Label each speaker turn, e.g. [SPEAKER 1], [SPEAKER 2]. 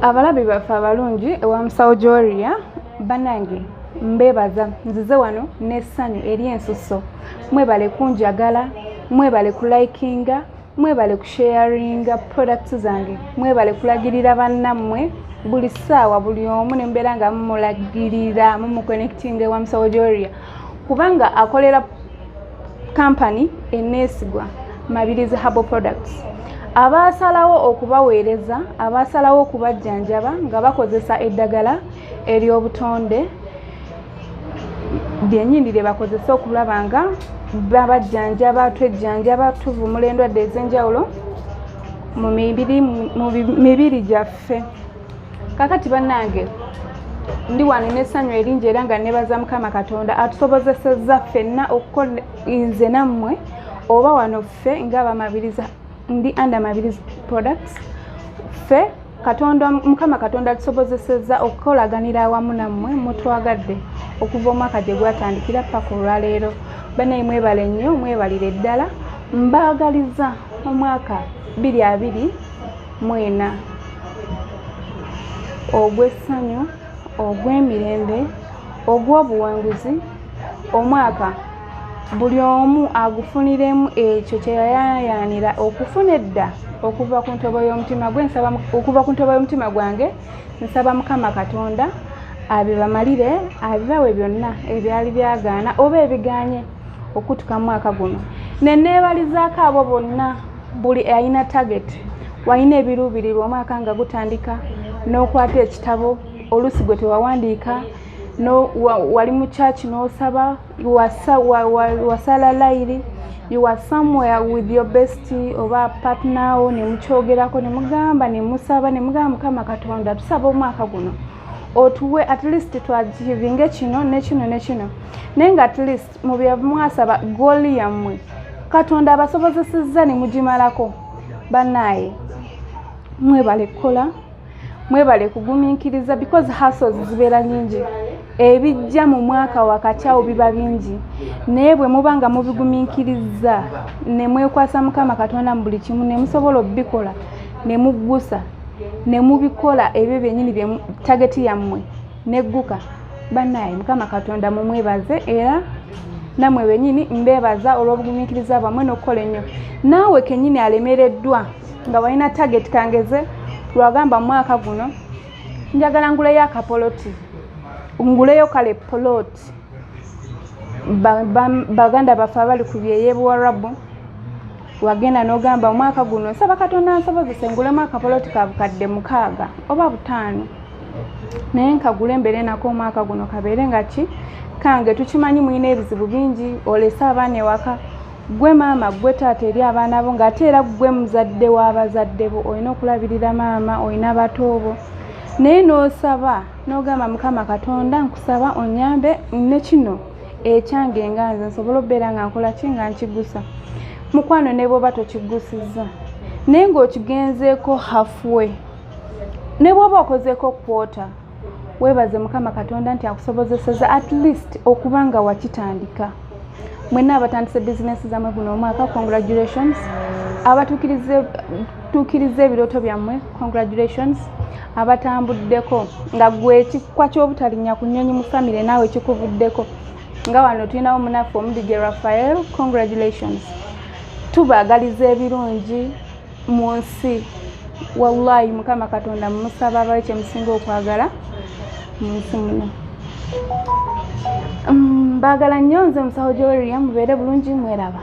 [SPEAKER 1] Abalabi baffe abalungi ewa Musawo Joria, bannange mbeebaza, nzize wano n'essanyu ery'ensusso. Mwebale kunjagala, mwebale kulikinga, mwebale kusharinga products zange, mwebale kulagirira bannammwe buli ssaawa, buli omu ne mubeera nga mumulagirira, mumuconnectinga ewa Musawo Joria, kubanga akolera kampani eneesigwa, Mabirizi Herbal Products. Abaasalawo okubaweereza, abaasalawo okubajjanjaba nga bakozesa eddagala ery'obutonde lyennyini lye bakozesa okulaba nga babajjanjaba, twejjanjaba, tuvumula endwadde ez'enjawulo mu mibiri gyaffe. Kakati bannange, ndi wano n'essanyu eringi era nga nebaza Mukama Katonda atusobozesezza ffenna okukola, nze nammwe oba wano ffe ng'Abamabiriza, ndi under Mabirizi Products. Ffe Katonda, Mukama Katonda atusobozesezza okukolaganira awamu nammwe. Mutwagadde okuva omwaka gye gwatandikira paka olwaleero. Bannaye, mwebale nnyo, mwebalire ddala. Mbaagaliza omwaka 2024 ogw'essanyu, ogw'emirembe, ogw'obuwanguzi, omwaka buli omu agufuniremu ekyo kye yayayaanira okufuna edda okuva ku ntobo y'omutima gwe. Nsaba okuva ku ntobo y'omutima gwange, nsaba Mukama Katonda abibamalire, abibawe byonna ebyali byagaana oba ebiganye okutuka mu mwaka guno. Neneebalizaako abo bonna, buli alina target, walina ebiruubirirwa omwaka nga gutandika, n'okwata ekitabo, oluusi gwe tewawandiika, no, wali mu church n'osaba, wasala layiri, you are somewhere with your best oba partner wo, ne mukyogerako, ne mugamba, ne musaba, ne mugamba, "Mukama Katonda, tusaba omwaka guno otuwe at least twachievinge kino ne kino ne kino." Naye nga at least mu bye mwasaba, goal yammwe Katonda abasobozesezza ne mugimalako. Bannaaye, mwebale kukola, mwebale kugumiikiriza, because hustles zibeera nyingi, ebijja mu mwaka wakati awo biba bingi, naye bwe muba nga mubigumiikiriza ne mwekwasa Mukama Katonda mu buli kimu, ne musobola obikola, ne muggusa, ne mubikola ebyo byennyini bye target yammwe negguka. Bannaaye, Mukama Katonda mumwebaze, era nammwe bennyini mbeebaza olw'obugumiikiriza bwammwe n'okukola ennyo. Naawe kennyini alemereddwa nga walina target, kangeze lwagamba, mwaka guno njagala nguleyo akapoloti, nguleyo kale poloti. Baganda baffe abali ku byeyebuwarabu, wagenda n'ogamba, "Omwaka guno nsaba Katonda nsobozese ngulemu akapoloti ka 6,000 oba 5,000, naye nkagule embeere nako omwaka guno, kabeere nga ki kange." Tukimanyi mulina ebizibu bingi, olese abaana ewaka, gwe maama, gwe taata eri abaana bo, ng'ate era gwe muzadde w'abazadde bo, olina okulabirira maama, olina batoobo, naye n'osaba n'ogamba, "Mukama Katonda, nkusaba onyambe ne kino ekyange nga nze nsobole okubeera nga nkola ki, nga nkigusa." Mukwano, ne bw'oba tokigusizza, naye ng'okigenzeeko halfway, ne bw'oba okozeeko quarter, weebaze Mukama Katonda nti akusobozeseza at least okuba nga wakitandika. Mwenna abatandise bizinesi zammwe guno omwaka, congratulations. Abatuukiriza ebirooto byammwe, congratulations. Abatambuddeko nga gwe ekikwa ky'obutalinnya ku nnyonyi mu famire naawe kikuvuddeko, nga wano tulinawo munaffe Omudige Raphael, congratulations. Tubaagaliza ebirungi mu nsi. Wallahi, Mukama Katonda mumusaba abawe kyemusinga okwagala mu nsi muno. Mbaagala nnyo. Nze Musawo Joria, mubeere bulungi, mweraba.